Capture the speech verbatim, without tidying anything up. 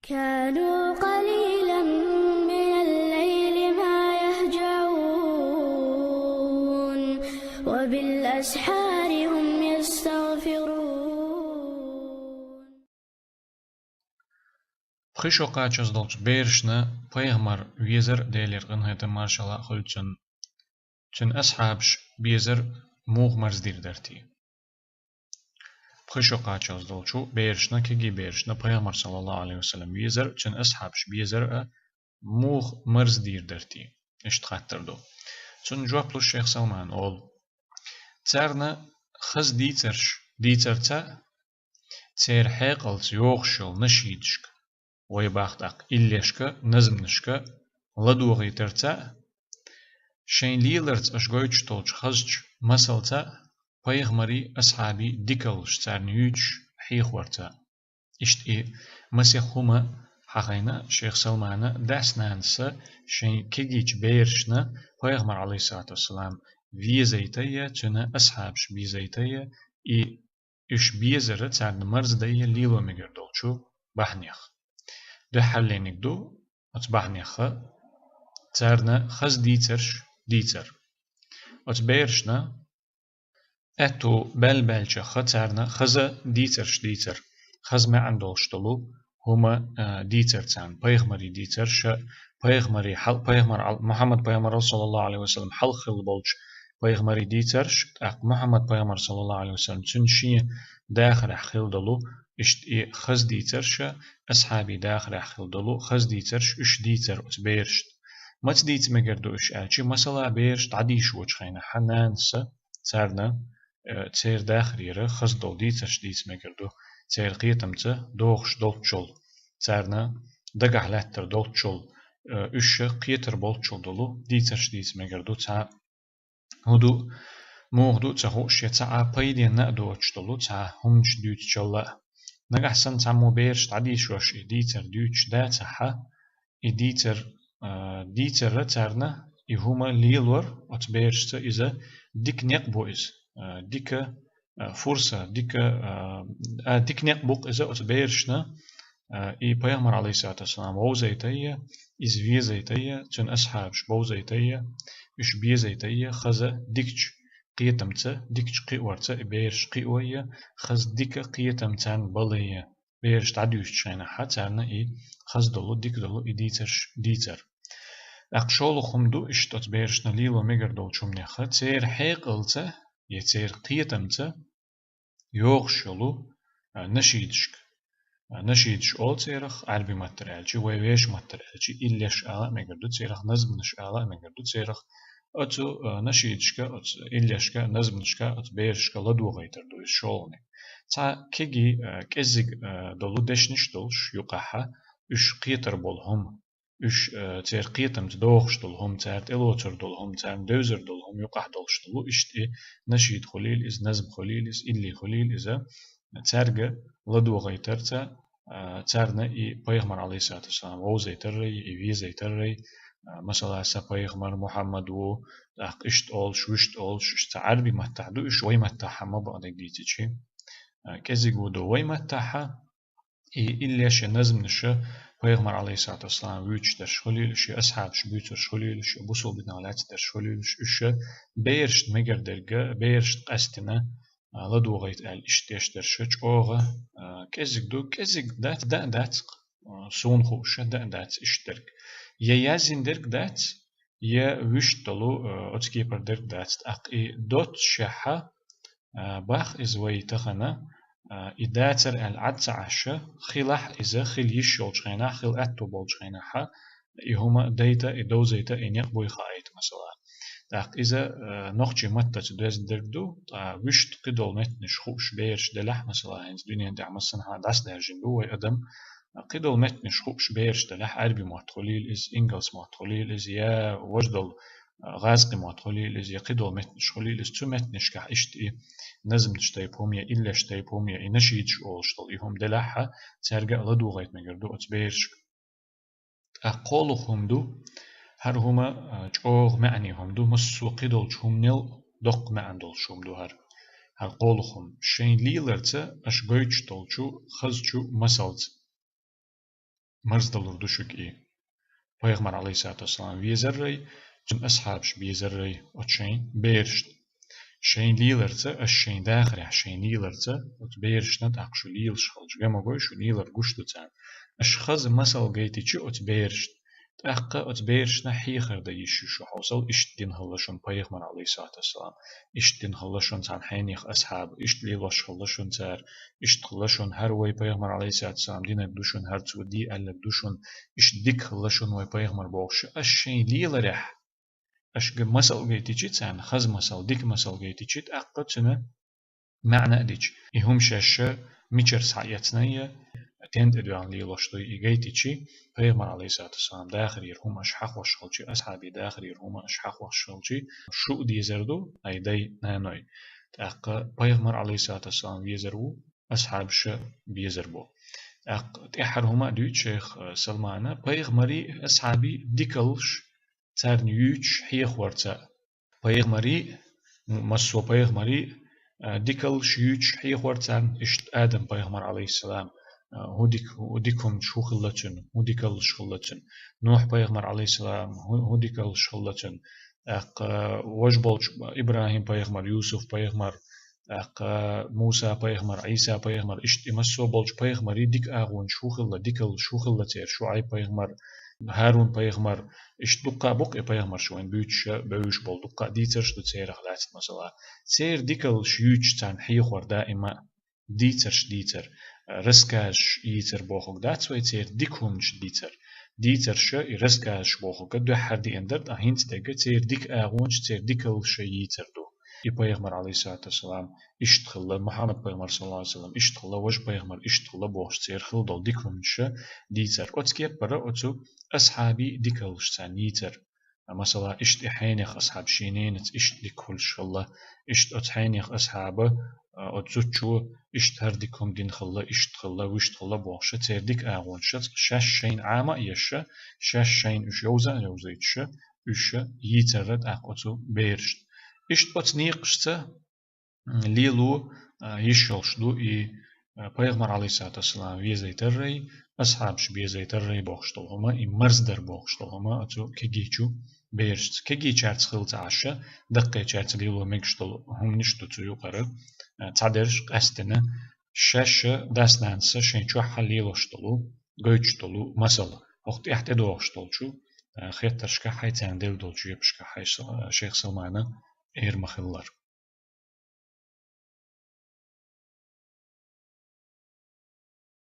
كانوا قليلا من الليل ما يهجعون وبالأسحار هم يستغفرون. Пхи шо кхачаза долчу берашна пайхамар везар, Делера къинхетам, маршалла хуьлда цунна, цуьнан асхьабаш безар муха марздийр дара те? Пхи шо кхачаза долчу берашна, кегий берашна пайхамар, саллаллаху алейхи ва саллям, везар, цуьнан асхьабаш безар а муха марздийр дара те? Иштта хаттар ду. Цунна жоп луш шайх Салмана олу: царна хаза дийцарш дийцарца а, церан хьекъалца йохуш йолу нашидашка, вай боху тӀаккха иллешка, назманашка ладогӀийтарца а, шайн леларца аша гойтуш долчу хазачу масалца а, пайхамарийн, асхьабийн дикаллаш царна юьйцуш хьехорца а. Иштта и масех хӀума хьахийна шайх Салмана дас-нанас шайн кегийчу берашна пайхамар, алейхиссалату вассалам, везийта а, цуьнан асхьабаш безийта а, и уьш безар царна марздан лело мегар долчу бахьанех. Дуьххьарлерниг ду оцу бахьанех царна хаза дийцарш дийцар. Оцу берашна аьтту баьлла-баьллачух царна хаза дийцарш дийцар, хаза маьӀна долуш долу хӀума, а, дийцар царна, пайхамарийн дийцарш а, пайхамарийн хьал-, пайхамар ал-, Мухьаммад пайхамарал, саллаллаху алейхи ва саллям, хьалха хилла болчу пайхамарийн дийцарш, тӀаккха Мухьаммад пайхамар, саллаллаху алейхи ва саллям, цуьнан шен дахарехь хилла долу, иштта и хаза дийцарш а, асхьабийн дахарехь хилла долу хаза дийцарш, уьш дийцар оцу берашна. Маца дийца мегар ду уьш аьлча, масала, бераш дӀадийшочу хенахь нанас царна, э, церан дахарера хаза долу дийцарш дийца мегар ду, церан кхетамца догӀуш долччул, царна дагахь лаьттар долччул, э, уьш кхетар болччул долу дийцарш дийца мегар ду, цхьа хӀун ду, муха ду а ца хууш, я цхьа а пайденна а доцуш долу цхьа хӀуманаш дуьйцучул а. Нагахь санна цхьаммо бераш дӀадийшош и дийцар дуьйцуш дацахь, и дийцар, а, дийцар царна и хӀума лелор оцу берашца, иза дика некъ бу иза, а, дика, а, фурса, дика, а, а, дика некъ бу-кх иза оцу берашна, а, и пайхамар, алейхиссалату вассалам, вовзайта а, иза везайта а, цуьнан асхьабаш бовзайта а, уьш безайта а, хаза дикачу кхетамца, дикачу кхиорца и бераш кхио а, хаза дика кхетам царна бала а, бераш дӀадуьйсучу хенахь царна и хаза долу, дика долу и дийцарш дийцар. ТӀаккха шолгӀа хӀума ду, иштта оцу берашна лело мегар долчу хӀуманех, церан хьекъалца я церан кхетамца йогӀуш йолу, а, нашидашка. А, нашидаш олу церах, Ӏаьрби маттара аьлча, вай вешан маттара аьлча, иллеш ала а мегар ду церах, назманаш ала а мегар ду церах. Оцу, а, нашидашка, оцу иллешка, назманашка, оцу берашка ладогӀийтар ду иза шолгӀаниг. Цхьа кегий, а, кӀеззиг, а, долу дешнаш долуш юкъахь, уьш кхетар болу хӀума, уьш, э, церан кхетамца догӀуш долу хӀума, цара тӀелоцур долу хӀума, царна девзар долу хӀума юкъахь долуш долу, иштта и нашид хуьлийла иза, назм хуьлийла иза, илли хуьлийла иза, цаьрга ладогӀийтарца, а, царна и пайхамар, алейхиссалату вассалам, вовзайтаррай, и везайтаррай, а, масала, сан пайхамар Мухьаммад ву, тӀаккха иштта олуш, вуьшта олуш, уьш цхьа Ӏаьрби маттахь ду, уьш вай маттахь ма баъдерг дийцичи. А, кӀезиг ву ду вай маттахь, и иллеш я назманаш пайхамар, алейхиссалату вассалам, вуьйцуш дерш хуьлийла уьш, я асхьабаш буьйцурш хуьлийла уьш, я бусалбанах лаьцна дерш хуьлийла уьш, уьш берашна мегар дерг, берашна къаьстина, а, ладогӀийта аьлла иштта деш дерш чӀогӀа, а, кӀезиг ду, кӀезиг дац, да а дац-кх, а, суна хууш, да а дац иштта дерг. Я яздина дерг дац, я вуьшта долу, а, оцу кепара дерг дац. ТӀаккха и доццушехь, а, бах иза вай тахана, а, и дацар аьлла Ӏад ца Ӏаш, хилахь иза, хила йиш йолчу хенахь, хила аьтту болчу хенахь, и хӀума дайта, и довзайта, и некъ буй хаайта, масала. ТӀаккха иза, а, нохчийн маттаца доьзна дерг ду, ткъа вуьшта кхидолу меттанаш хууш бераш делахь, масала, хӀинца дуьнен тӀехь массанхьа дӀасадаьржина ду вай адам, кхидолу меттанаш хууш бераш делахь, Ӏаьрби мотт хуьлийла иза, ингалс мотт хуьлийла иза, я важа долу, а, гӀазкхи мотт хуьлийла иза, я кхидолу меттанаш хуьлийла иза, цу меттанашкахь иштта и назманаш тайпа хӀума, я иллеш тайпа хӀума, я и нашидаш олуш долу и хӀума делахь, цаьрга а ладогӀийта мегар ду оцу берашка. ТӀаккха кхоалгӀа хӀума ду, хӀара хӀума, а, чӀогӀа маьӀне хӀума ду, массо а кхидолчу хӀуманел доккха маьӀна долуш хӀума ду хӀара. ХӀара кхоалгӀа хӀума, шайн леларца аша гойтуш долчу хазачу масалца. марздалур ду шуьга и. Пайхамар, алейхиссалату вассалам, везаррай, цуьнан асхьабаш безаррай оцу шайн берашна. Шайн леларца, аш шайн дахарехь, шайн леларца, оцу берашна тӀаккха шу лелаш хилча, гамагой шу лелар гуш ду царна. Аш хаза масал гайтичи оцу берашна. ТӀаккха оцу берашна хьехар дан йиш ю шу хьовсал, иштта дина хилла шуна пайхамар, алейхиссалату вассалам, иштта дина хилла шуна царна хьенех асхьаба, иштта лелош хилла шуна цара, иштта хилла шуна хӀара вай пайхамар, алейхиссалату вассалам, динарг ду шуна, хӀара цо де аьлларг ду шуна, иштта дика хилла шуна вай пайхамар бохуш, аш шайн леларехь, аш га масал гайтичи царна, хаза масал, дика масал гайтичи, тӀаккха цуьнан маьӀна а дичи. И хӀума шаьш мичара схьаэцна я, тен тӀе доьгӀна лелош ду и гайтичи, пайхамар, алейхиссалату вассалам, дахарера хӀума аш хьахош хилчи, асхьабий дахарера хӀума аш хьахош хилчи, шу а дезар ду, ай дай, наной. ТӀаккха пайхамар, алейхиссалату вассалам, везар ву, асхьабаша безар бу. ТӀаккха тӀаьххьара хӀума а дуьйцу шайх, э, Салмана, пайхамарий, асхьабий дикаллаш царна юьйцуш хьехорца. Пайхамарий, м-, массо пайхамарий, э, дикаллаш юьйцуш хьехор царна, иштта Адам пайхамар, алейхиссалам, э, хӀун дик-, хӀун дика хӀуманаш хӀун хилла цуьнан, хӀун дикаллаш хилла цуьнан. Нухь пайхамар, алейхиссалам, хӀун, хӀун дикаллаш хилла цуьнан. ТӀаккха важа болчу ИбрахӀим-пайхамар, Юсуф-пайхамар, тӀаккха Муса-пайхамар, Ӏийса-пайхамар, иштта и массо а болчу пайхамарийн дика агӀонаш хӀун хилла, дикаллаш хӀун хилла церан, ШуӀайб-пайхамар, ХӀарун-пайхамар, иштта дуккха а бу-кх и пайхамарш вайна буьйцуш а, бевзаш болу дуккха а дийцарш ду церах лаьцна, масала. Церан дикаллаш юьйцуш царна хьехор даима а дийцарш дийцар, рассказаш йийцар бохург дац вай, церан дика хӀуманаш дийцар. Дийцарш и рассказаш бохург дуьххьара деана дара, ткъа хӀинца дерг церан дика агӀонаш, церан дикаллаш йийцар ду. И пайхамар, алейхиссалату вассалам, иштта хилла, Мухьаммад-пайхамар, саллаллаху алейхи ва саллам, иштта хилла, важа пайхамар иштта хилла бохуш, церан хилла долу дика хӀуманаш дийцар. Оцу кеппара оцу асхьабийн дикаллаш царна йийцар. Масала, иштта и хьенех асхьаб шен ненаца иштта дика хуьлуш хилла, иштта оцу хьенех асхьаба, а, оцу зудчо иштта хӀара дика хӀума дина хилла, иштта хилла, вуьшта хилла бохуш, церан дика агӀонаш шаьш шайна Ӏама а еш, шаьш шайна уьш йовза а йовзуьйтуш, уьш йийцар тӀаккха оцу берашна. Иштта оцу некъашца, м, лело, а, йиш йолуш ду и, а, пайхамар, алейхиссалату вассалам, везайтаррай, асхьабаш безайтаррай бохуш долу хӀума, и марздар бохуш долу хӀума оцу кегийчу берашца. Кегийчаьрца хилла ца Ӏаш, даккхийчаьрца лело мегаш долу хӀуманаш ду цу юкъара, а, цхьадерш къаьстина, шаьш дас-нанас шайн чохь лелош долу, гойтуш долу масал, хӀокху тӀехь тӀедогӀуш долчу, а, хеттаршкахь а, царна делла долчу жоьпашкахь а, шайх Салмана эр ма-хиллара.